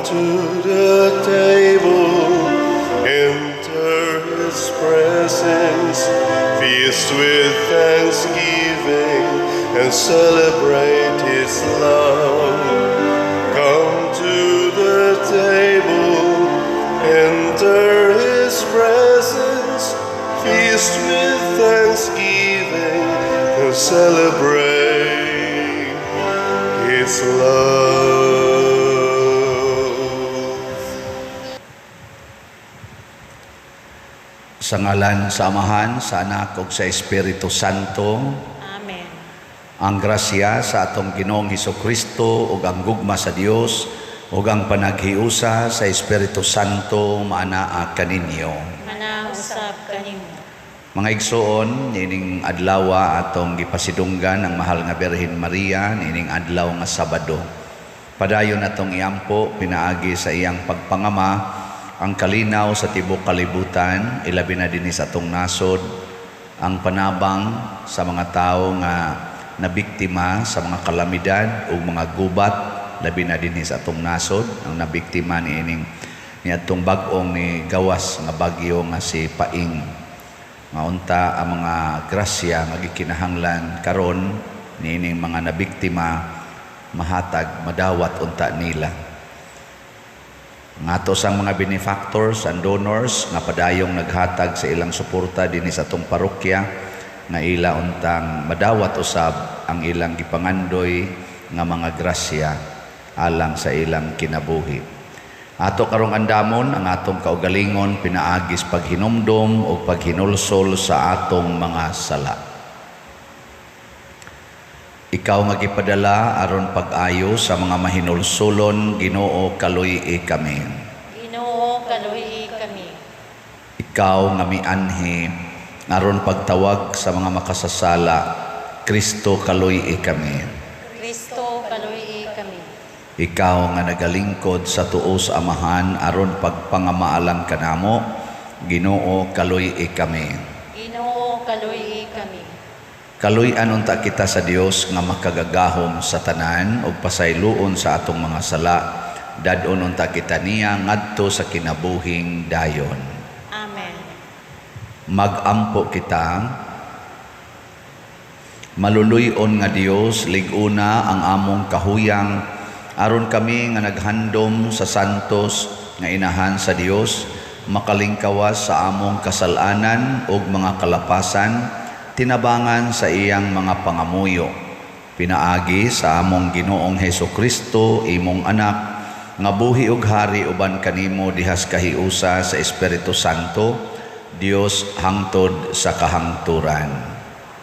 to the table, enter his presence, feast with thanksgiving, and celebrate his love. Come to the table, enter his presence, feast with thanksgiving, and celebrate his love. Sa ngalan sa Amahan, sa Anak ug sa Espiritu Santo. Amen. Ang grasya sa atong Ginoong Hesukristo ug ang gugma sa Dios ug ang panaghiusa sa Espiritu Santo maanaa kaninyo. Mana usab kanimo. Mga igsoon, niining adlaw atong gipasidunggan ang mahal nga Birhen Maria niining adlaw nga Sabado. Padayon atong iampo pinaagi sa iyang pagpangama ang kalinaw sa tibok kalibutan, ilabi na dinhi sa atong nasod, ang panabang sa mga tawo nga nabiktima sa mga kalamidad o mga gubat, labi na dinhi sa atong nasod, ang nabiktima niining niadtong bag-ong ni gawas nga bagyo nga si Paing. Nga unta ang mga grasya nga gikinahanglan karon niining mga nabiktima mahatag, madawat unta nila. Ngato sang mga benefactors and donors nga padayong naghatag sa ilang suporta dinhi sa atong parokya nga ila untang madawat usab ang ilang gipangandoy nga mga grasya alang sa ilang kinabuhi. Ato karong andamon ang atong kaugalingon pinaagis paghinumdom o paghinulsol sa atong mga sala. Ikaw nga gipadala aron pag-ayo sa mga mahinulsolon, Ginoo, kaluy-i kami. Ginoo, kaluy-i kami. Ikaw nga mianhi aron pagtawag sa mga makasasala, Kristo, kaluy-i kami. Kristo, kaluy-i kami. Ikaw nga nagalingkod sa tuo sa Amahan aron pagpangamaalang kanamo, Ginoo, kaluy-i kami. Ginoo, kaluy-i kami. Kaluy-an unta kita sa Dios nga makagagahom sa tanan ug pasayloon sa atong mga sala. Dad-on unta kita niya ngadto sa kinabuhing dayon. Amen. Magampo kita. Maluluy-on nga Dios, lig-una ang among kahuyang aron kami nga naghandom sa santos nga inahan sa Dios makalingkawas sa among kasalanan ug mga kalapasan, tinabangan sa iyang mga pangamuyo. Pinaagi sa among Ginoong Hesukristo, imong anak, nga buhi ug hari uban kanimo dihas kahiusa sa Espiritu Santo, Dios hangtod sa kahangturan.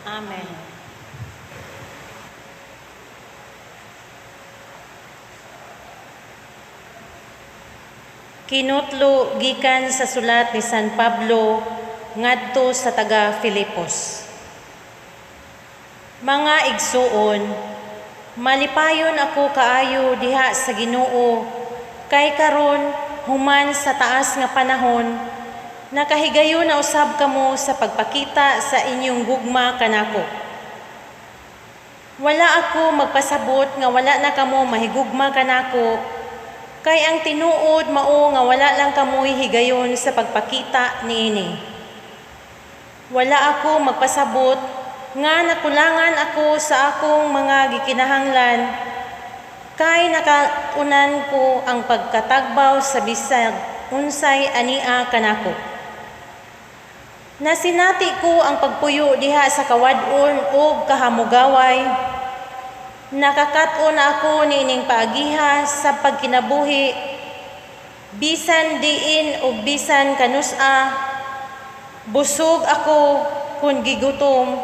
Amen. Kinutlo gikan sa sulat ni San Pablo ngadto sa taga Filipos. Mga igsuon, malipayon ako kaayo diha sa Ginoo kay karon human sa taas nga panahon nakahigayon na usab kamo sa pagpakita sa inyong gugma kanako. Wala ako magpasabot nga wala na kamo mahigugma kanako, kay ang tinuod mao nga wala lang kamoy higayon sa pagpakita niini. Wala ako magpasabot nga nakulangan ako sa akong mga gikinahanglan, kay nakaunan ko ang pagkatagbaw sa bisag unsay ania kanako. Nasinati ko ang pagpuyo diha sa kawad-on ug kahamugaway. Nakakat-on ako niining paagiha sa pagkinabuhi, bisan diin ug bisan kanus-a, busog ako kun gigutom,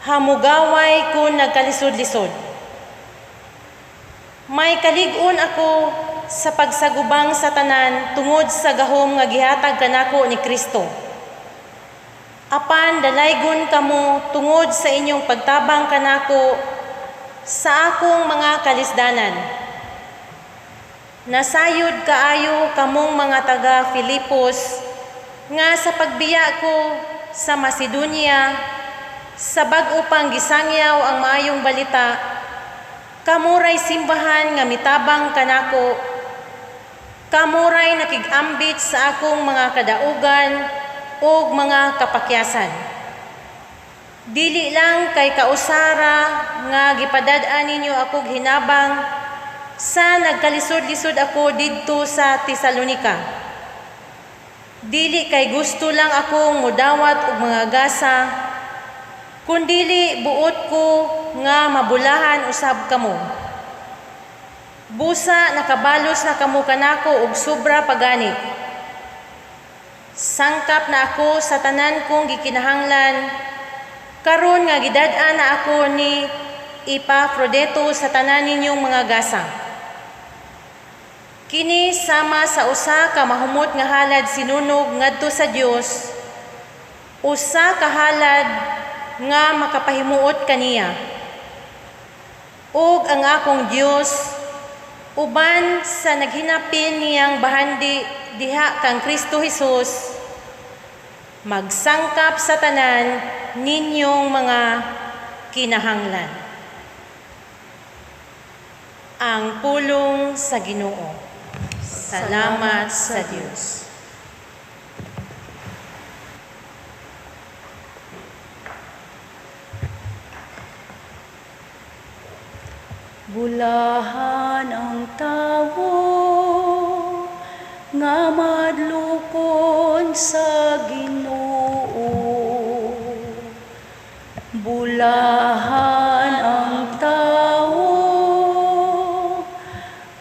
hamugaway kun nagkalisod-lisod. May kalig-on ako sa pagsagubang sa tanan tungod sa gahom nga gihatag kanako ni Kristo. Apan dalaygon kamo tungod sa inyong pagtabang kanako sa akong mga kalisdanan. Nasayod kaayo kamong mga taga Filipos nga sa pagbiya ko sa Macedonia sa bag-o pang gisangyaw ang maayong balita, kamuray simbahan nga mitabang kanako Kamo ray nakig-ambit sa akong mga kadaugan ug mga kapakyasan. Dili lang kay kausara nga gipadad-an ninyo akog hinabang sa nagkalisod-lisod ako didto sa Tesalonika. Dili kay gusto lang akong mudawat og mga gasa, kundili buot ko nga mabulahan usab kamo. Busa nakabalos na kamo kanako og sobra pagani. Sangkap na ako sa tanan kong gikinahanglan, karon nga gidad-an na ako ni Epafrodito sa tanan ninyong mga gasa. Kini sama sa usa ka mahumot nga halad sinunog ngadto sa Dios, usa ka halad nga makapahimuot kaniya. Ug ang akong Dios, uban sa naghinapin niyang bahandi diha kang Kristo Hesus, magsangkap sa tanan ninyong mga kinahanglan. Ang pulong sa Ginoo. Salamat sa Dios. Bulahan ang tawo nga madlukon sa Ginoo. Bulahan ang tawo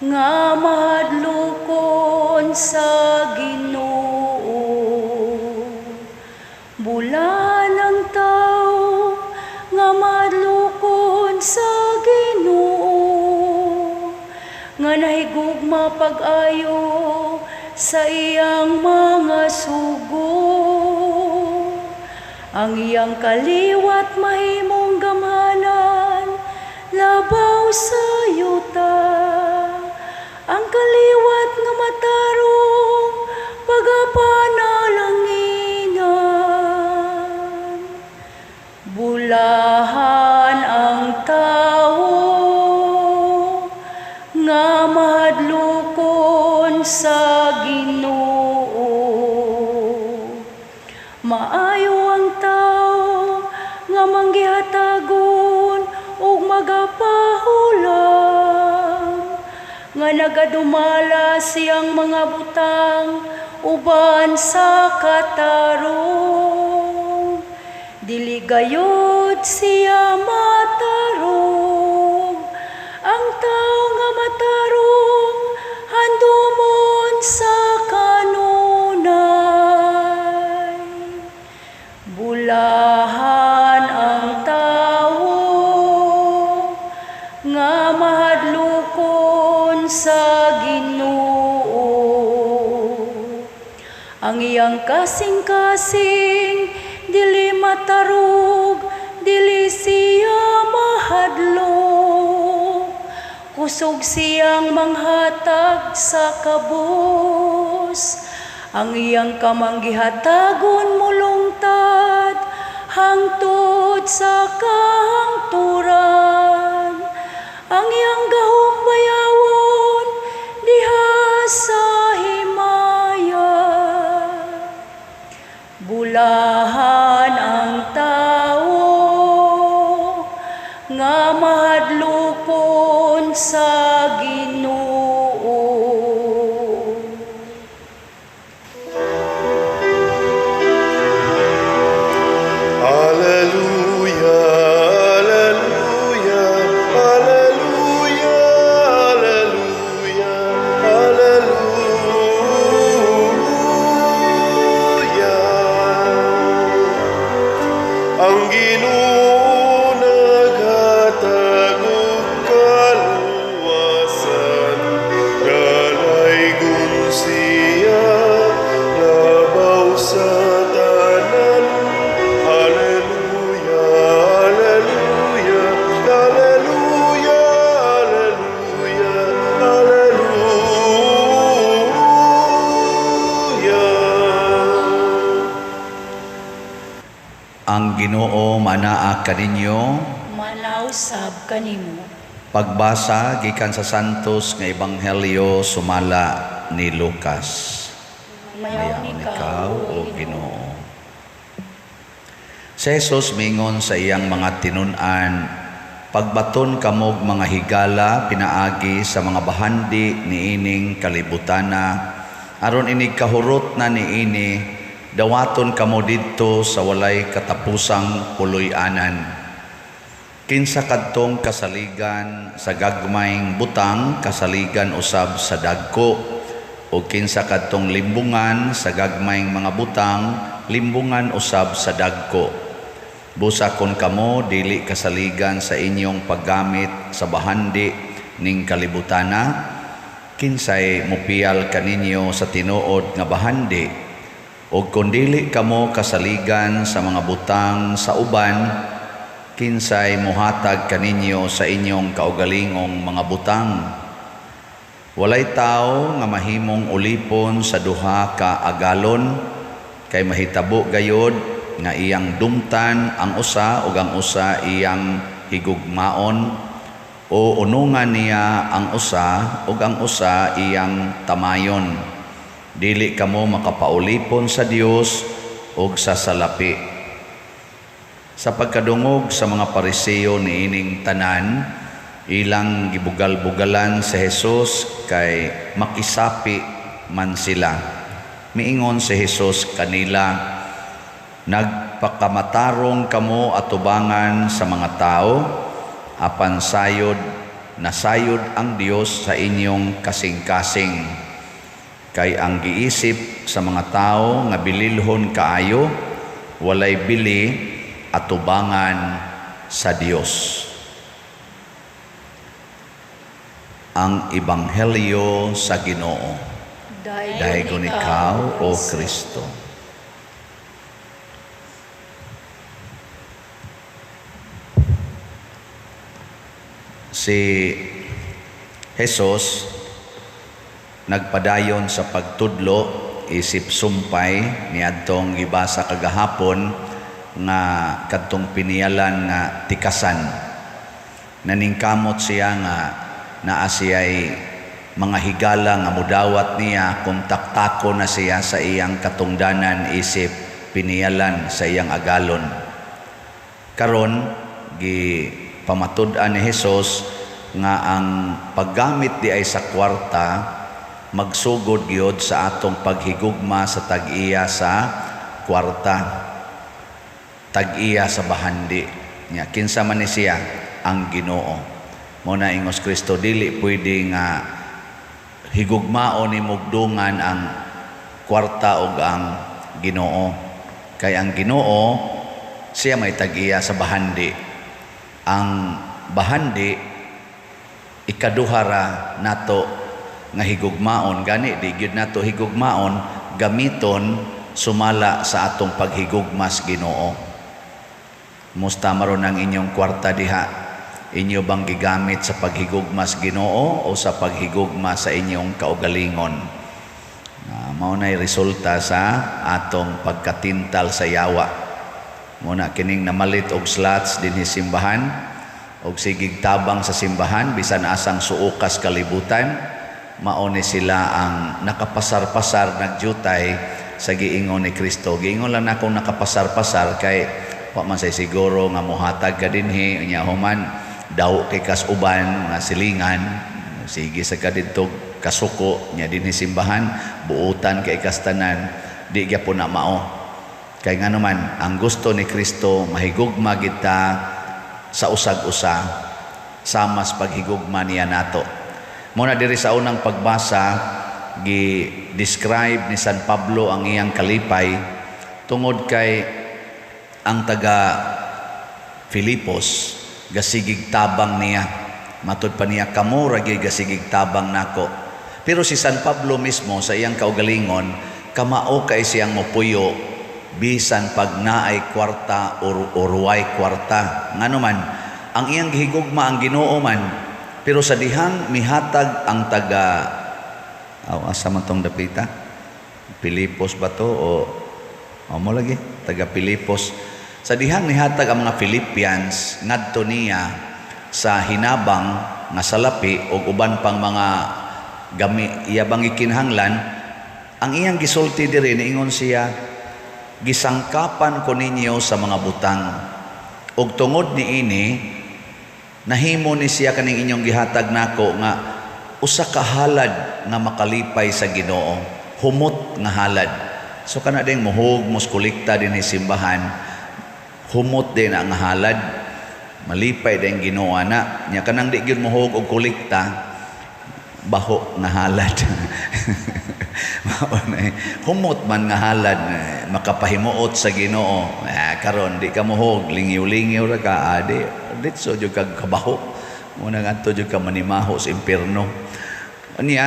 nga madlukon sa Ginoo. Bulahan ang tawo nga madlukon sa Ginoo, nga nahigugma pag-ayo sa iyang mga sugo. Ang iyang kaliwat mahimong gamhanan labaw sa yuta. Ang kaliwat nga matarong pagapanalanginan. Bulahan ang tawo nga mahadlokon sa Ginoo. Maayo ang tawo nga manggihatagon ug magapahulam, nga nagadumala siyang mga butang uban sa katarong. Dili gayod siya matarong, ang tawo nga matarong handumon sa kanunay. Bulahan ang tawo nga mahadlokon sa Ginoo. Ang iyang kasing-kasing dili matarog, dili siya mahadlok. Kusog siyang manghatag sa kabus. Ang iyang kamanggihatagon mulungtad hangtod sa kahangturan. Ang iyang gahom bayawon diha sa himaya. Bulahan ang tawo nga mahadlokon sa Ginoo. Alleluia, alleluia, alleluia, alleluia, alleluia. Ang Ginoo naghatag og kaluwasan, dalaygon siya labaw sa tanan. Alleluia, alleluia, alleluia, alleluia, alleluia. Ang Ginoo manaa kaninyo. Manaa usab kanimo. Pagbasa gikan sa Santos nga Ebanghelyo sumala ni Lucas. Mayaon ikaw, o Ginoo. Si Jesus mingon sa iyang mga tinun-an, pagbaton kamog mga higala pinaagi sa mga bahandi niining kalibutana, aron inig kahurot na niini, dawaton kamo didto sa walay katapusang puloy-anan. Kinsa kadtong kasaligan sa gagmayng butang, kasaligan usab sa dagko, o kinsa kadtong limbungan sa gagmayng mga butang, limbungan usab sa dagko. Busa kon kamo dili kasaligan sa inyong paggamit sa bahandi ning kalibutana, kinsay mupiyal kaninyo sa tinuod nga bahandi, o kon dili kamo kasaligan sa mga butang sa uban, kinsay muhatag kaninyo sa inyong kaugalingong mga butang. Walay tao nga mahimong ulipon sa duha ka agalon, kay mahitabo gayod nga iyang dumtan ang usa ug ang usa iyang higugmaon, o unungan niya ang usa ug ang usa iyang tamayon. Dili kamo makapaulipon sa Dios ug sa salapi. Sa pagkadungog sa mga Pariseo niining tanan, ilang gibugal-bugalan si Jesus kay makisapi man sila. Miingon si Jesus kanila, nagpakamatarong kamo atubangan sa mga tao, apan sayod na sayod ang Dios sa inyong kasing-kasing. Kay ang giisip sa mga tao nga bililhon kaayo, walay bili atubangan sa Dios. Ang Ebanghelyo sa Ginoo. Daygon ikaw, O Kristo. Si Jesus nagpadayon sa pagtudlo isip sumpay niadtong gibasa kagahapon nga kadtong piniyalan nga tikasan. Naningkamot siya nga naa siya'y mga higala nga mudawat niya kung taktako na siya sa iyang katungdanan isip piniyalan sa iyang agalon. Karon gipamatud-an ni Hesus nga ang paggamit di ay sa kwarta magsugod gyud sa atong paghigugma sa tag-iya sa kwarta, tag-iya sa bahandi. Nya kinsa man ni siya? Ang Ginoo. Mo na ingos Kristo, dili pwede nga higugmaon ni mugdungan ang kwarta og ang Ginoo. Kay ang Ginoo siya may tag-iya sa bahandi. Ang bahandi ikaduhara nato nga higugmaon, gani di gyud nato higugmaon gamiton sumala sa atong paghigugmas Ginoo. Musta maron ang inyong kwarta diha? Inyo bang gigamit sa paghigugmas Ginoo o sa paghigugma sa inyong kaugalingon? Mao na'y resulta sa atong pagkatintal sa yawa. Muna kining namalit og slots dinhi simbahan og sigig tabang sa simbahan bisan asang suokas kalibutan, mao ni sila ang nakapasar-pasar nagdyutay sa giingon ni Kristo. Giingon lang nakong nakapasar-pasar kay wa man say siguro nga mohatag ka dinhi, unya human daw kay kas uban nga silingan, sige sa ka didto kasuko nya dinhi simbahan, buotan kay kastanan, di gyapon na mao. Kay ngano man ang gusto ni Kristo mahigugma kita sa usag-usa samas paghigugma niya nato. Muna diri sa unang pagbasa gi-describe ni San Pablo ang iyang kalipay tungod kay ang taga Filipos gasigig tabang niya. Matud pa niya, kamo ra gyud gasigig tabang nako. Pero si San Pablo mismo sa iyang kaugalingon, kamao kay siyang mopuyo bisan pag naay kwarta or uruay kwarta. Ngano man ang iyang gihigugma ang Ginoo man, pero sa dihang mihatag ang taga aw asa man tong dapita? Pilipos ba to o mo lagi taga Pilipos? Sa dihang nihatag ang mga Philippians ngadto niya sa hinabang nga salapi og uban pang mga gami iya bang gikinahanglan. Ang iyang gisulti diri, niingon siya, "Gisangkapan ko ninyo sa mga butang ug tungod niini nahimo ni siya kaning inyong gihatag nako nga usa ka halad nga makalipay sa Ginoo, humot nga halad." So kana din muhog mos kolekta dinhi simbahan, humot din ang halad, malipay din Ginoo ana. Nya kanang di gyud muhog og kolekta, baho nga halad. Mao na eh. Humot man nga halad, eh, makapahimuot sa Ginoo. Ah, karon di ka muhog, lingiw-lingiw ra ka, adi ditso jud kag kabaho mo nang adto jud ka manimaho sa impierno. Unya,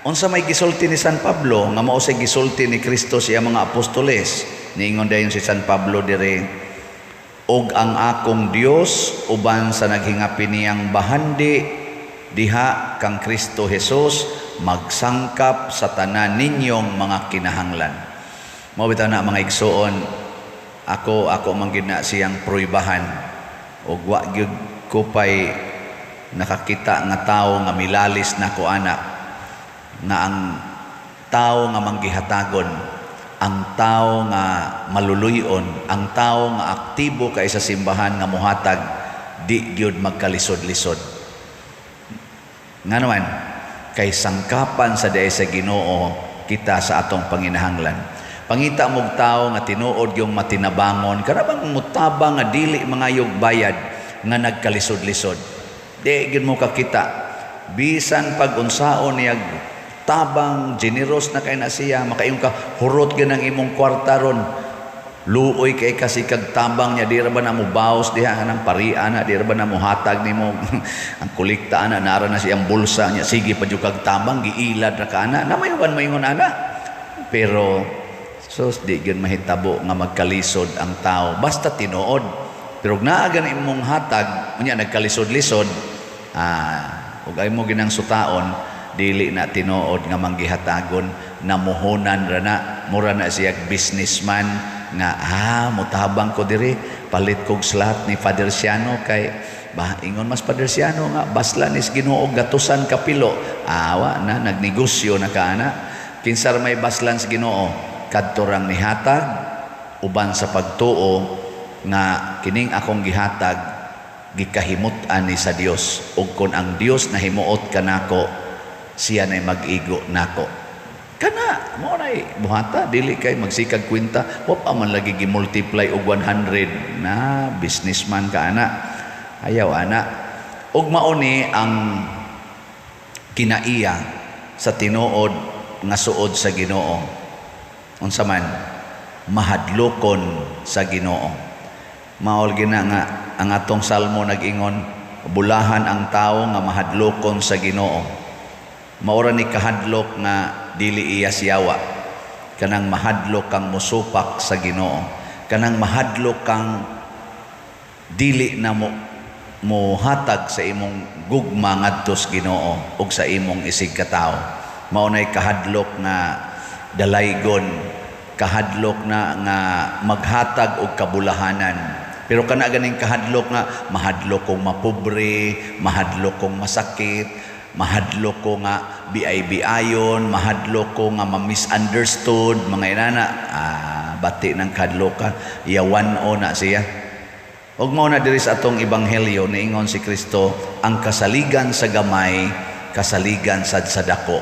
unsa may gisulti ni San Pablo nga mao say gisulti ni Kristo sa iyang mga apostoles? Niingon dayon si San Pablo dire, "Og ang akong Dios uban sa naghingapi niyang bahandi diha kang Kristo Jesus magsangkap sa tanan ninyong mga kinahanglan." Mao bitaw na, mga igsuon, ako ako man gid na siyang pruibahan ug wa gyud ko pay nakakita nga tawo nga milalis nako ana, nga ang tawo nga manggihatagon, ang tao nga maluluyon, ang tao nga aktibo kay sa simbahan nga muhatag, di gyud magkalisod-lisod. Ngano man? Kay sangkapan sa diay sa Ginoo kita sa atong panginahanglan. Pangita mog tao nga tinuod yung matinabangon, kana bang mutabang nga dili mangayog bayad nga nagkalisod-lisod. Di gyud mo kakita. Bisan pag unsaon niya tabang, generous na kay na siya, makaingon ka, "Hurot gyud ang imong kwarta ron." Luoy kay kasi kag tabang niya, di ra ba na mo bawas diha ng parian na, di ra ba na mo hatag nimo ang kolekta ana, nara na siyang bulsa niya, sige pa jud kag tabang, giilad ra ka ana, na may uban maingon ana. Pero sus, di gyud mahitabo nga magkalisod ang tao basta tinuod. Pero ug naa gani imong hatag, unya nagkalisod-lisod, ah, ug ay mo ginang sutaon, dili na tinuod nga manggihatagon, namuhunan ra na, mura na siya businessman nga, "Ah, mutabang ko diri, palit kog slot ni Father Siano kay bah ingon mas Father Siano nga basla nis Ginoo gatusan kapilo." Awa na nagnegosyo na ka ana. Kinsa ra may baslan sa Ginoo? Kadto rang nihatag uban sa pagtuo nga kining akong gihatag gikahimut-an ni sa Dios, ug kon ang Dios nahimuot kanako, siya nay mag-igo nako. Kana mo nay buhata, dili kay magsikag kwenta, wa pa man lagi gi-multiply og 100 na businessman ka ana. Ayaw ana. Ug mao ni ang kinaiya sa tinuod nga suod sa Ginoo. Unsa man? Mahadlokon sa Ginoo. Mao gina nga ang atong salmo nag-ingon, "Bulahan ang tawo nga mahadlokon sa Ginoo." Maura ni kahadlok nga dili iya siyawa. Kanang mahadlok kang musupak sa Ginoo. Kanang mahadlok kang dili na mo mohatag sa imong gugma ngadto sa Ginoo ug sa imong isig katawo. Mao nay kahadlok nga dalaygon, kahadlok na nga maghatag og kabulahanan. Pero kana ganing kahadlok nga mahadlok kong mapobre, mahadlok kong masakit, mahadlok ko nga biay-biayon, mahadlok ko nga ma-misunderstood, mga inana, ah, bati ng kahadlokan, yawan o na siya. Ug mao na diri sa atong ebanghelyo, niingon si Kristo, ang kasaligan sa gamay, kasaligan sad sa dako.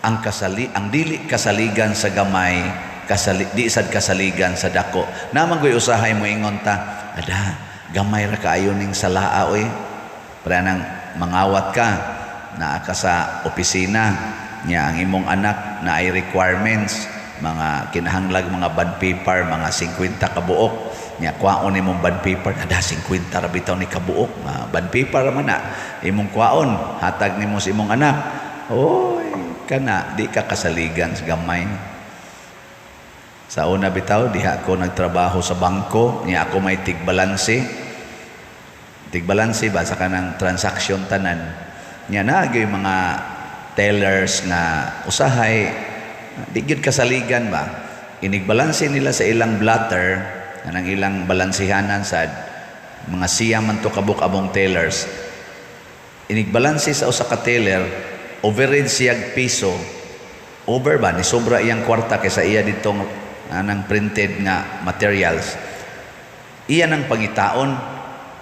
Ang dili kasaligan sa gamay, di sad kasaligan sa dako. Naman ko'y usahay mo ingon ta, "Ada, gamay ra kaayo ning salaa oy." Para nang mangawat ka, naa ka sa opisina, niya ang imong anak na ay requirements, mga kinahanglag mga bond paper, mga 50 ka buok. Nya kwaon imong bond paper, ada, 50 ra bitaw ni kabuok, mga bond paper ra man na. Imong kwaon, hatag nimo sa imong anak. Oy, kana di ka kasaligan sa gamay. Sa una bitaw, diha ako nagtrabaho sa bangko, niya ako may tigbalanse. Tigbalanse ba sa kanang transaction tanan. Niya naa gyud mga tellers nga usahay di gyud kasaligan ba. Inigbalanse nila sa ilang blotter, kanang ilang balansehanan sa mga siya man to kabuk abong tellers. Inigbalanse sa usa ka teller, Overage siyag piso, over ba ni sobra iyang kwarta kaysa iya ditong anang printed nga materials. Iya nang pangitaon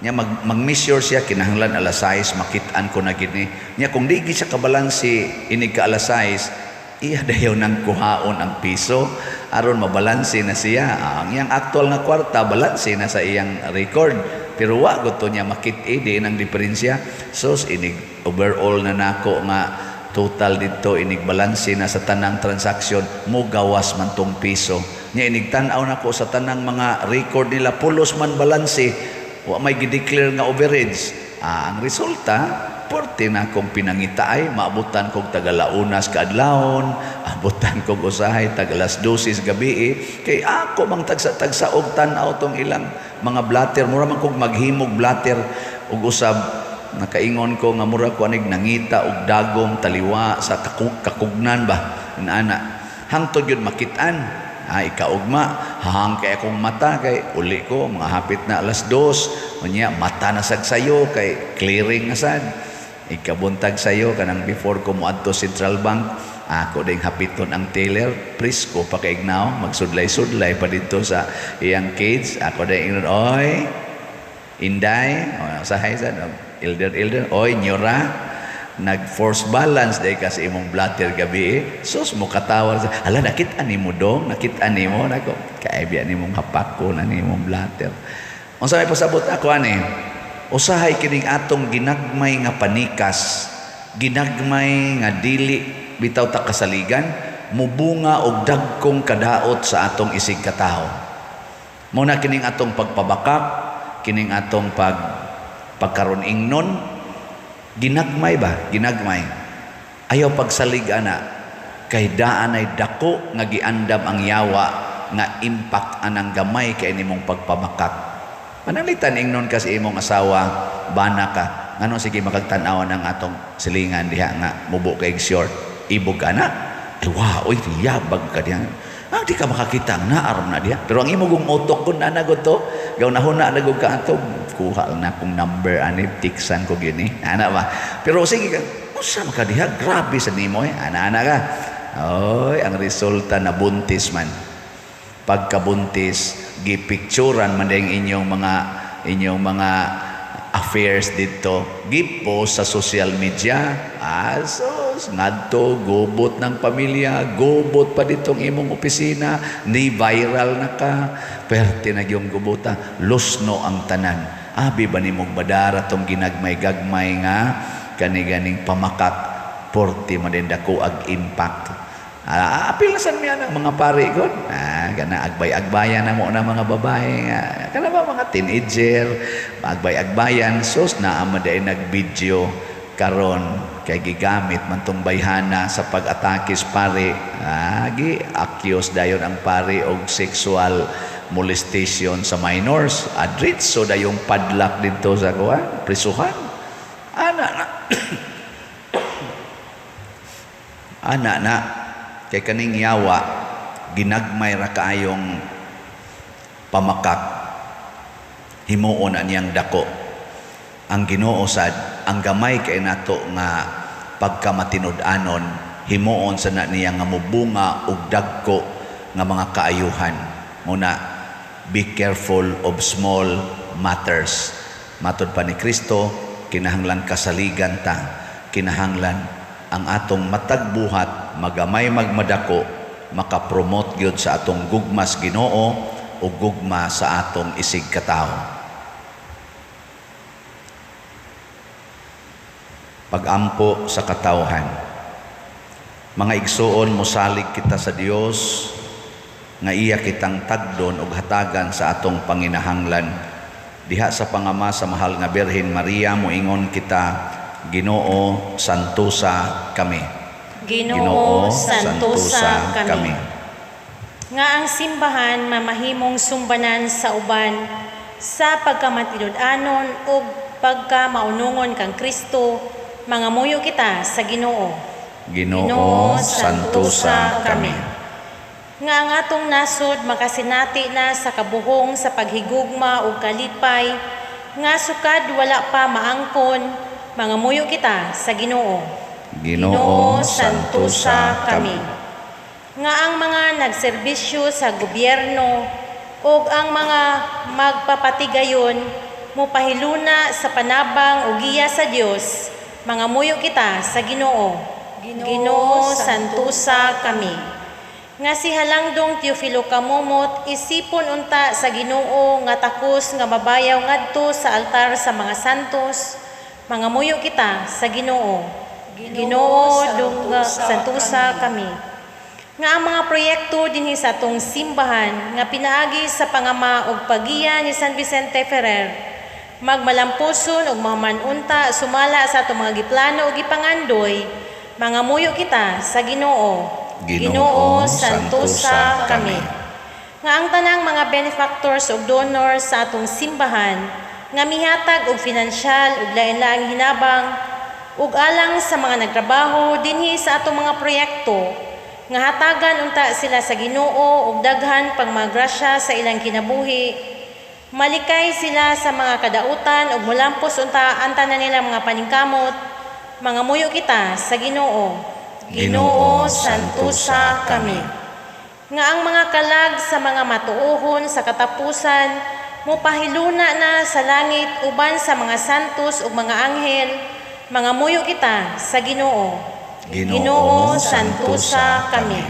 nya, mag-measure siya, kinahanglan alas 6 makit-an ko na gid ni. Nya kung di gid siya kabalanse inig ka alas 6, iya dayon nang kuhaon ang piso aron mabalanse na siya. Ang iyang actual nga kwarta balanse na sa iyang record, pero wa gud to niya makit-i di nang diferensya. So inig overall na nako nga total dito, inig balanse na sa tanang transaksyon, mo gawas man tong piso niya. Inig tan-aw nako sa tanang mga record nila, pulos man balanse, wa may gideclare nga overage. Ang resulta, porte na akong pinangita ay maabutan kog tagalaunas kaadlawon, abutan kog usahay tag alas 12 sa gabi eh. Kay ako mang tagsa-tagsa og tan-aw tong ilang mga blatter, mura man kog maghimog blatter ug usab nakaingon ko nga mura ko anig nangita og dagom taliwa sa kakugnan ba inana, hangtod yun makit-an. Ikaugma hahang kay akong mata kay uli ko mga hapit na alas 2 unya mata na sad sayo kay clearing na sad. Ikabuntag sayo kanang before ko moadto Central Bank, ako ding hapiton ang teller, presko pa kay ignaw, magsudlay-sudlay pa dito sa iyang cage. Ako ding ingnon, "Oy Inday," o sahay sa no, elder elder, "Oy nyora, nag-force balance day ka sa imong blatter gabi eh." Sus, mo katawar sa, "Hala, nakita nimo dong, nakita nimo nako." Kay biya nimong hapako na nimong blatter. Unsa may pasabot ako ani? Usahay kining atong ginagmay nga panikas, ginagmay nga dili bitaw ta kasaligan, mubunga og dagkong kadaot sa atong isig katawo. Mao na kining atong pagpabakak, kining atong pagkaron ingnon, ginagmay ba? Ginagmay. Ayaw pagsalig ana, kay daan ay dako nga giandam ang yawa nga impact anang gamay kay nimong pagpamakak. Pananglitan ingnon ka sa imong asawa, bana ka, ngano sige makagtan-aw ng atong silingan diha nga mubo kay short, ibog ka na. Ay wow, oy yabag ka diha. Di ka makakita ang naaram na diha. Pero ang imong utok kun ana gud to, gaw nahuna na gud ka ato, kuha lang na akong number ani, tiksan ko gini. Ana ba? Pero sige ka, unsa man ka diha, grabe sa nimo eh. Ana-ana ka. Oy, ang resulta nabuntis man. Pagkabuntis, gipicturan man din inyong mga affairs dito, gipost sa social media. Asos, ngadto gubot ng pamilya, gubot pa ditong imong opisina, ni viral na ka, perte na yung gubuta, lusno ang tanan. Abi ba nimong badara tong ginagmay-gagmay nga kani-ganing pamakak, porte man din dako ag impact. Apil na san miya ng mga pari kon. Kana agbay-agbayan na mo na mga babae nga. Kana ba mga teenager, agbay-agbayan, sos naa man day nag-video karon kay gigamit man tong bayhana sa pag-atake sa pari. Gi accuse dayon ang pari og sexual molestation sa minors. Adritso dayong padlock didto sa kuan, prisuhan. Ana na. Ana na kay kaning yawa ginagmay ra kaayong pamakak, himuon ang niyang dako. Ang Ginoo sad, ang gamay kay nato nga pagkamatinud-anon, himuon sa na niya nga mubunga og dagko nga mga kaayuhan. Muna, be careful of small matters. Matod pa ni Kristo, kinahanglan kasaligan ta, kinahanglan ang atong matag buhat magamay magmadako, makapromote gyud sa atong gugmas Ginoo o gugma sa atong isig katawo. Pagampo sa katawhan. Mga igsuon, mosalig kita sa Dios nga iya kitang tagdon og hatagan sa atong panginahanglan. Diha sa pangama sa mahal nga Birhen Maria, moingon kita, Ginoo, santusa kami. Ginoo, santusa kami. Nga ang simbahan mamahimong sumbanan sa uban sa pagkamatinud-anon ug pagkamaunungon kang Kristo, mangamuyo kita sa Ginoo. Ginoo, santusa kami. Nga ang atong nasod makasinati na sa kabuhong sa paghigugma ug kalipay, nga sukad wala pa maangkon, mangamuyo kita sa Ginoo. Ginoo, santusa kami. Nga ang mga nagserbisyo sa gobyerno ug ang mga magpapatigayon mopahiluna sa panabang ug giya sa Dios, mangamuyo kita sa Ginoo. Ginoo, santusa kami. Nga si Halangdong Teofilo Camomot isipon unta sa Ginoo nga takos nga mabayaw ngadto sa altar sa mga santos, mangamuyo kita sa Ginoo. Ginoo, dungga santusa kami. Nga ang mga proyekto dinhi sa atong simbahan nga pinaagi sa pangama ug paggiya ni San Vicente Ferrer magmalampuson ug mahuman-unta sumala sa atong mga giplano ug gipangandoy, mangamuyo kita sa Ginoo. Ginoo, santusa kami. Nga ang tanang mga benefactors ug donors sa atong simbahan nga mihatag og finansyal ug lain-laing hinabang ug alang sa mga nagtrabaho dinhi sa atong mga proyekto nga hatagan unta sila sa Ginoo og daghan pang mga grasya sa ilang kinabuhi, malikay sila sa mga kadautan ug molampos unta ang tanan nilang mga paningkamot, mangamuyo kita sa Ginoo. Ginoo, santusa kami. Nga ang mga kalag sa mga matuohon sa katapusan mopahiluna na sa langit uban sa mga santos ug mga anghel, mangamuyo kita sa Ginoo. Ginoo, santusa kami.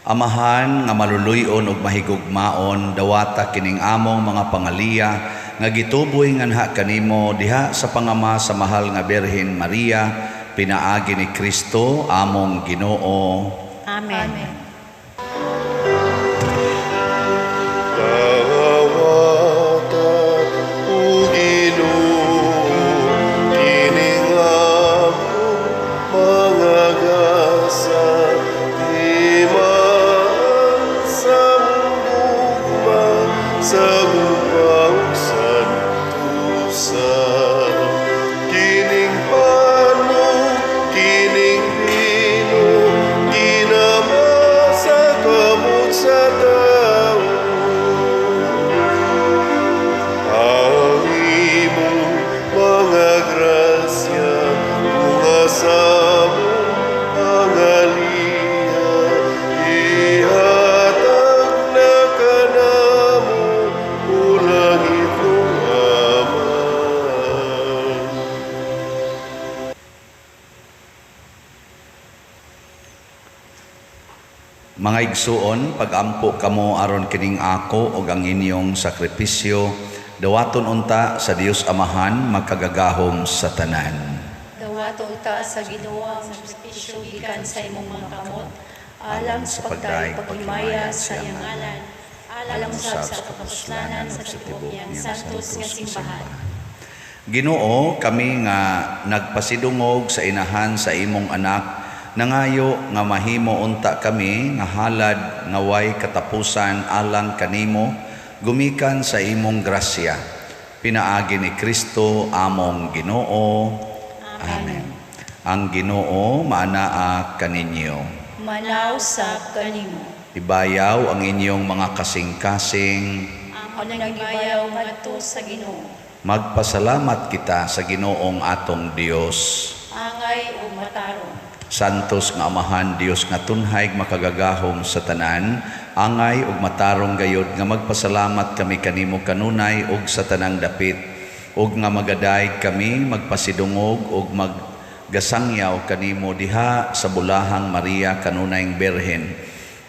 Amahan nga maluluy-on ug mahigugmaon, dawata kining among mga pangaliya nga gituboy nganha kanimo diha sa pangama sa mahal nga Birhen Maria, pinaagi ni Kristo among Ginoo. Amen. Amen. Dawata, o Ginoo, kining among mga gasa, himaan sa gugma, sa gugma ug santusa. Kining pan ug kining bino, ginama sa kamot sa tawo. Ang imong mga grasya, bunga sa among pangaliya, ihatag na kanamo, o langitnong Amahan. Mga igsuon, pagampo kamo aron kining ako ug ang inyong sakripisyo, dawaton unta sa Dios Amahan makagagahom sa tanan. Dawato unta sa Ginoo ang sakripisyo gikan sa imong mga kamot, alang sa pagdayeg paghimaya sa iyang ngalan, alang usab sa kapuslanan sa tibuok niyang santos nga simbahan. Ginoo, kami nga nagpasidungog sa inahan sa imong anak, nangayo nga mahimo unta kami nga halad nga way katapusan alang kanimo, gumikan sa imong grasya. Pinaagi ni Kristo among Ginoo. Amen. Ang Ginoo maanaa kaninyo. Manaw sab kanimo. Ibayaw ang inyong mga kasing-kasing. Amo nang gibayaw ngadto sa Ginoo. Magpasalamat kita sa Ginoong atong Dios. Angay ug matarong. Santos nga Amahan, Dios nga tunhay makagagahom sa tanan, angay ug matarong gayod nga magpasalamat kami kanimo kanunay ug sa tanang dapit, ug nga magadayeg kami magpasidungog ug maggasangyaw kanimo diha sa bulahang Maria kanunayng Birhen.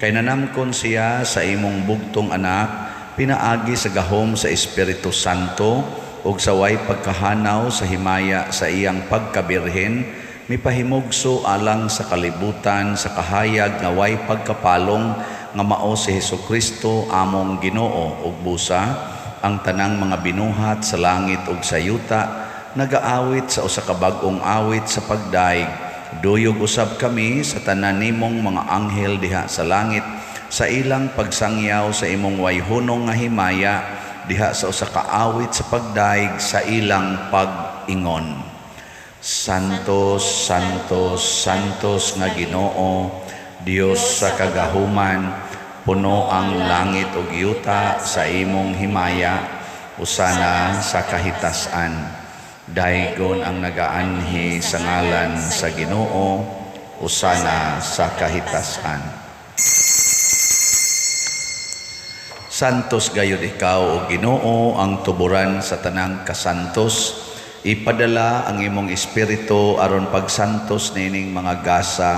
Kay nanamkon siya sa imong bugtong anak, pinaagi sa gahom sa Espiritu Santo ug sa way pagkahanaw sa himaya sa iyang pagkabirhen, mipahimugso alang sa kalibutan sa kahayag nga way pagkapalong nga mao si Hesukristo among Ginoo. Ug busa ang tanang mga binuhat sa langit ug sa yuta nagaawit sa usa ka bag-ong awit sa pagdayeg. Duyog usab kami sa tanan nimong mga anghel diha sa langit sa ilang pagsangyaw sa imong wayhunong nga himaya diha sa usa ka awit sa pagdayeg sa ilang pag-ingon. Santos, Santos, Santos nga Ginoo, Dios sa kagahuman, puno ang langit ug yuta sa imong himaya, usana sa kahitasan. Daygon ang nagaanhi sa ngalan sa Ginoo, usana sa kahitasan. Santos gayud ikaw o Ginoo ang tuburan sa tanang kasantos. Ipadala ang imong espiritu aron pagsantos niining mga gasa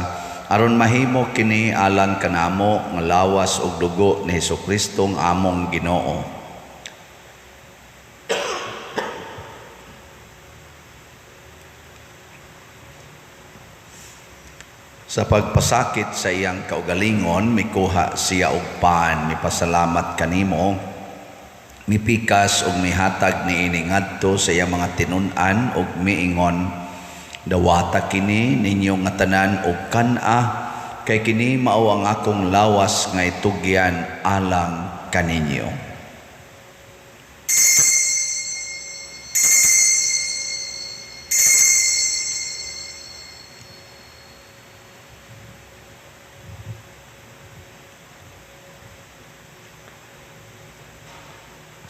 aron mahimo kini alang kanamo nga lawas ug dugo ni Hesukristo nga among Ginoo. Sa pagpasakit sa iyang kaugalingon, mikuha siya og pan, mipasalamat kanimo, mipikas og mihatag niini ngadto sa iyang mga tinun-an og miingon, dawata kini ninyo nga tanan og kan-a, kay kini mao ang akong lawas nga itugyan alang kaninyo.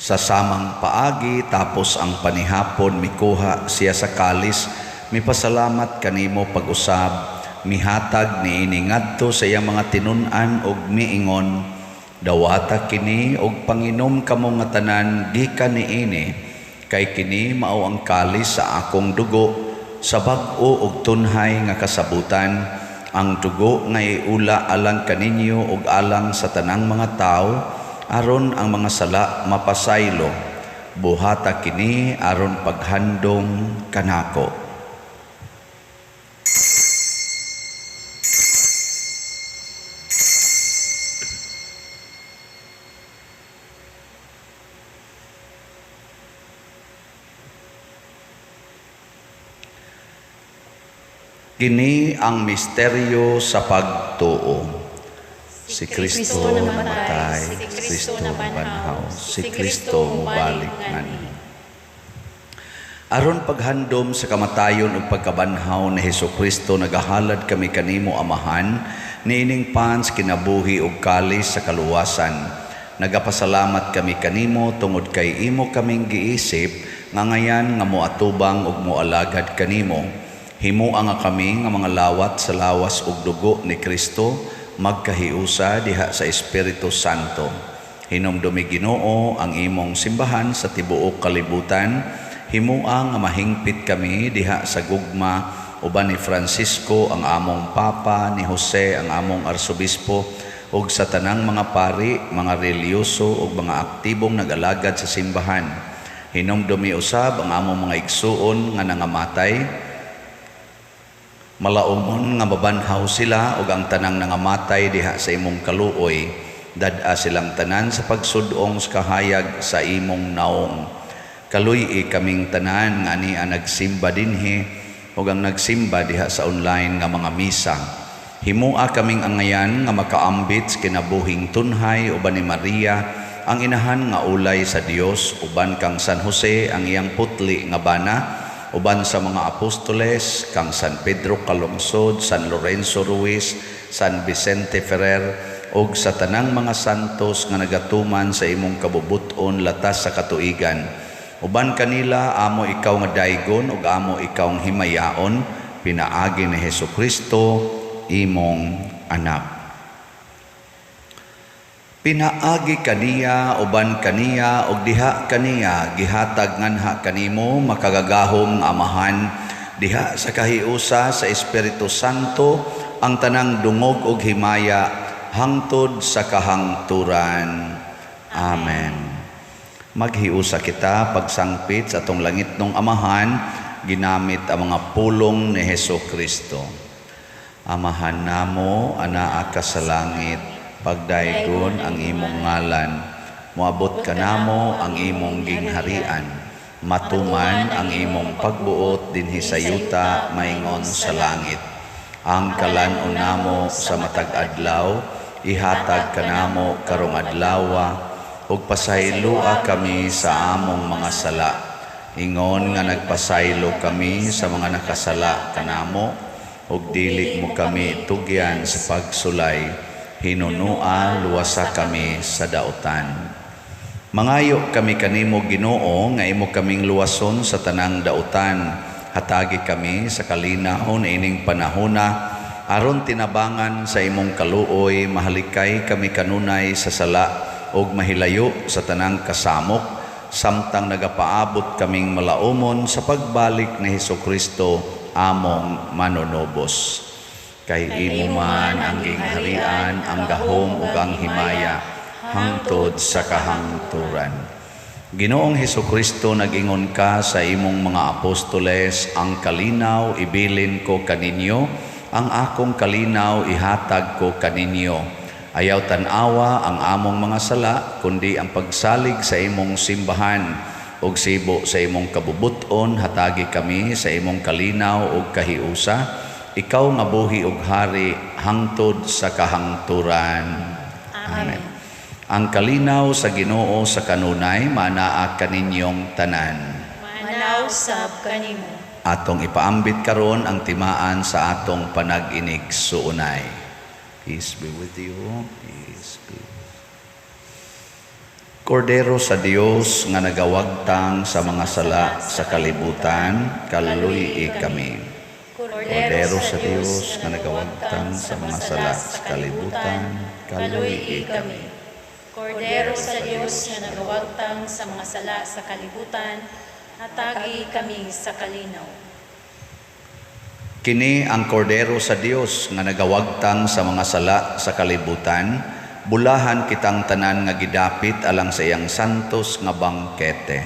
Sa samang paagi tapos ang panihapon mikuha siya sa kalis, mipasalamat kanimo pag-usab, mihatag niini ngadto sa iyang mga tinun-an og miingon, dawata kini og panginom kamo nga tanan gikan niini, kay kini mao ang kalis sa akong dugo sa bag-o og tunhay nga kasabutan, ang dugo nga iula alang kaninyo ug alang sa tanang mga tawo aron ang mga sala mapasaylo. Buhata kini aron paghandom kanako. Kini ang misteryo sa pagtuo. Si Kristo namatay, si Kristo nabanhaw, si Kristo mubalik nganhi. Aron paghandom sa kamatayon ug pagkabanhaw ni Hesukristo, nagahalad kami kanimo Amahan, niining pans kinabuhi ug kalis sa kaluwasan. Nagapasalamat kami kanimo tungod kay imo kaming giisip nga ngayan nga moatubang ug moalagad kanimo. Himoa nga kami nga mga lawat sa lawas ug dugo ni Kristo, magkahiusa diha sa Espiritu Santo. Hinumdumi Ginoo ang imong simbahan sa tibuok kalibutan. Himoa nga mahingpit kami diha sa gugma uban ni Francisco ang among Papa, ni Jose ang among Arsobispo, ug sa tanang mga pari, mga relihiyoso ug mga aktibong nag-alagad sa simbahan. Hinumdumi usab ang among mga igsuon nga nangamatay, malaumon nga mabanhaw sila ug ang tanang nangamatay diha sa imong kaluoy. Dad-a silang tanan sa pagsudong sa kahayag sa imong naong. Kaluy-i kaming tanan nga ani ang nagsimba dinhi ug ang nagsimba diha sa online nga mga misa. Himoa kaming angayan nga makaambit sa kinabuhing tunhay uban ni Maria ang inahan nga ulay sa Dios, uban kang San Jose ang iyang putli nga bana, uban sa mga apostoles kang San Pedro Calungsod, San Lorenzo Ruiz, San Vicente Ferrer, ug sa tanang mga santos nga nagatuman sa imong kabubut-on latas sa katuigan. Uban kanila amo ikaw nga daygon ug amo ikaw nga himayaon, pinaagi ni Hesukristo imong anak. Pinaagi kaniya, uban kaniya, ug diha kaniya, gihatag nganha kanimo makagagahom nga Amahan, diha sa kahiusa sa Espiritu Santo ang tanang dungog ug himaya hangtod sa kahangturan. Amen. Maghiusa kita pagsangpit sa atong langitnong Amahan, ginamit ang mga pulong ni Hesukristo. Amahan namo, anaa ka sa langit, pagdaygon ang imong ngalan, moabot kanamo ang imong gingharian, matuman ang imong pagbuot dinhi sa yuta maingon sa langit. Ang kalan-on namo sa matag adlaw, ihatag kanamo karong adlawa, ug pasayloa kami sa among mga sala, ingon nga nagpasaylo kami sa mga nakasala kanamo, ug dili mo kami tugyan sa pagsulay, hinunua luwasa kami sa daotan. Mangayo kami kanimo, Ginoo, nga imo kaming luwason sa tanang dautan. Hatagi kami sa kalinaw niining panahona aron tinabangan sa imong kaluoy mahalikay kami kanunay sa sala ug mahilayo sa tanang kasamok samtang nagapaabot kaming malaumon sa pagbalik ni Hesukristo among manunubos. Kay imo man ang gingharian, ang gahom ug ang himaya hangtod sa kahangturan. Ginoong Hesukristo, nag-ingon ka sa imong mga apostoles, "Ang kalinaw ibilin ko kaninyo, ang akong kalinaw ihatag ko kaninyo." Ayaw tan-awa ang among mga sala, kundi ang pagsalig sa imong simbahan ug sibo sa imong kabubuton, hatagi kami sa imong kalinaw ug kahiusa, ikaw nga buhi ug hari hangtod sa kahangturan. Amen. Ang kalinaw sa Ginoo sa kanunay manaa kaninyong tanan. Manaw sab kanimo. Atong ipaambit karon ang timaan sa atong panag-inig-suunay. Peace be with you. Peace be. Kordero sa Dios nga nagawagtang sa mga sala sa kalibutan, kaluy-i kami. Kordero sa Dios nga nagawagtang sa mga sala sa kalibutan, kaluy-i kami. Kordero sa Dios nga nagawagtang sa mga sala sa kalibutan, hatagi kami sa kalinaw. Kini ang kordero sa Dios nga nagawagtang sa mga sala sa kalibutan, bulahan kitang tanan nga gidapit alang sa iyang santos nga bangkete.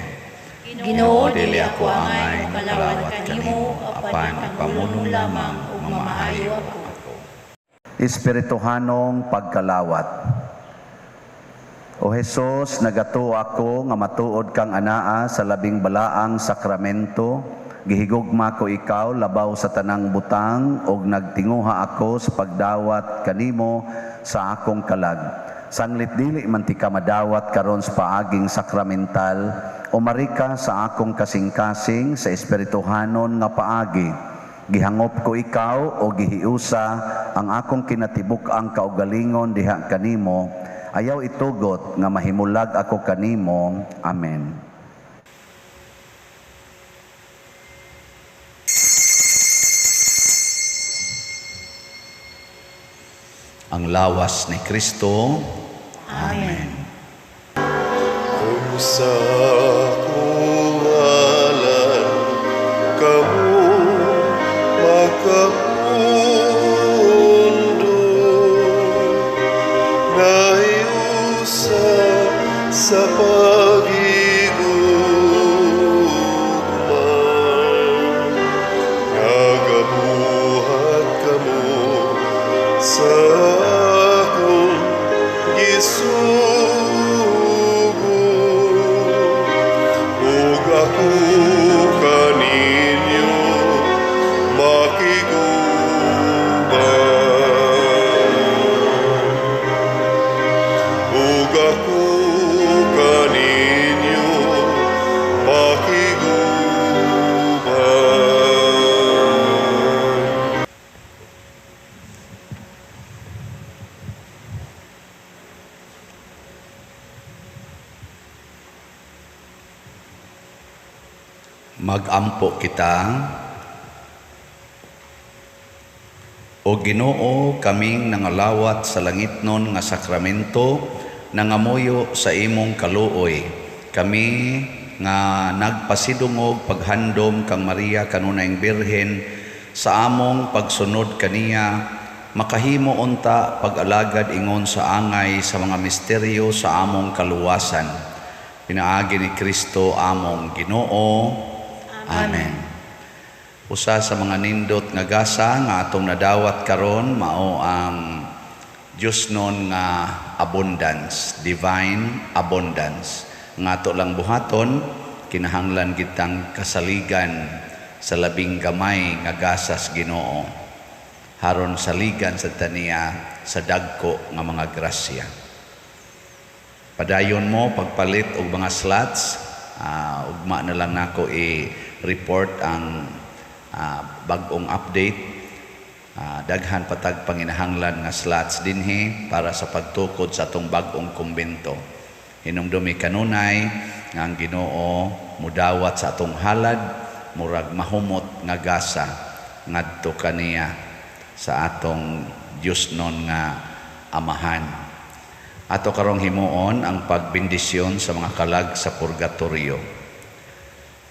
Ginoo, dili ako angay makalawat kanimo, apan ipamulong lamang ug mamaayo ako. Espirituhanong pagkalawat. O Hesus, nagatuo ako nga matuod kang anaa sa labing balaang sakramento. Gihigugma ko ikaw labaw sa tanang butang ug nagtinguha ako sa pagdawat kanimo sa akong kalag. Sanglit dili man tika madawat karon sa paaging sakramental, umari ka sa akong kasing-kasing sa espirituhanon nga paagi. Gihangop ko ikaw o gihiusa ang akong kinatibuk-ang kaugalingon diha kanimo. Ayaw itugot nga mahimulag ako kanimo. Amen. Ang lawas ni Kristo. Amen. Kung sa akong ngalan kamo makapundo, nahiusa sa pagigugma, nagabuhat kamo sa akong gisugo, ug ako kaninyo makiguban. Ug ako kaninyo makiguban. Magampo kita. O Ginoo, kaming nangalawat sa langitnon nga sakramento, nangamuyo sa imong kaluoy. Kami nga nagpasidungog paghandom kang Maria kanunayng Birhen sa among pagsunod kaniya, makahimo unta pag-alagad ingon sa angay sa mga misteryo sa among kaluwasan. Pinaagi ni Kristo among Ginoo. Amen. Usa sa mga nindot nga gasa nga atong nadawat karon mao ang Diyosnon nga abundance, divine abundance. Nga ato lang buhaton, kinahanglan kitang kasaligan sa labing gamay nga gasas Ginoo. Haron saligan sa taniya sa dagko nga mga grasya. Padayon mo pagpalit og mga slots, ugma na lang nako i-report ang bag-ong update. Daghan patag panginahanglan nga slots dinhi para sa pagtukod sa atong bag-ong kumbento. Hinumdumi kanunay nga ang Ginoo mudawat sa atong halad murag mahumot nga gasa ngadto kaniya sa atong Diosnon nga Amahan. Ato karong himuon ang pagbendisyon sa mga kalag sa purgatorio.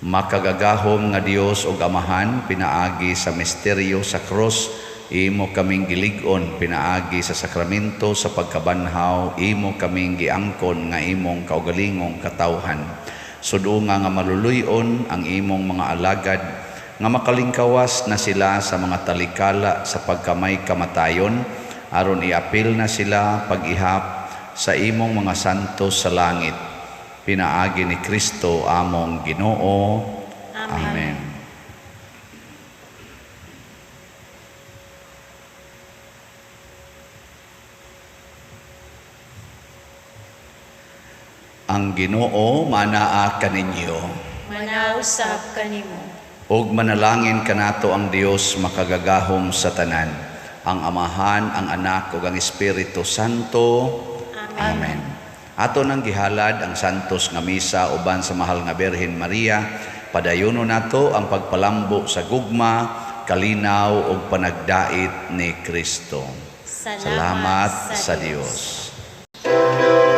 Makagagahom nga Dios ug Amahan, pinaagi sa misteryo sa krus, imo kaming gilig-on, pinaagi sa sakramento sa pagkabanhaw, imo kaming giangkon nga imong kaugalingong katawhan. Sudunga nga maluluy-on ang imong mga alagad nga makalingkawas na sila sa mga talikala sa pagkamay kamatayon, aron iapil na sila pag-ihap sa imong mga santos sa langit. Pinaagi ni Kristo among Ginoo. Amen. Amen. Ang Ginoo manaa kaninyo. Manausap kanimo. Ug manalangin kanato ang Dios makagagahom sa tanan, ang Amahan, ang Anak ug ang Espiritu Santo. Amen. Amen. Ato nang gihalad ang santos nga misa uban sa mahal nga Birhen Maria. Padayono nato ang pagpalambo sa gugma, kalinaw ug panagdait ni Kristo. Salamat Salamat sa sa Dios. Dios.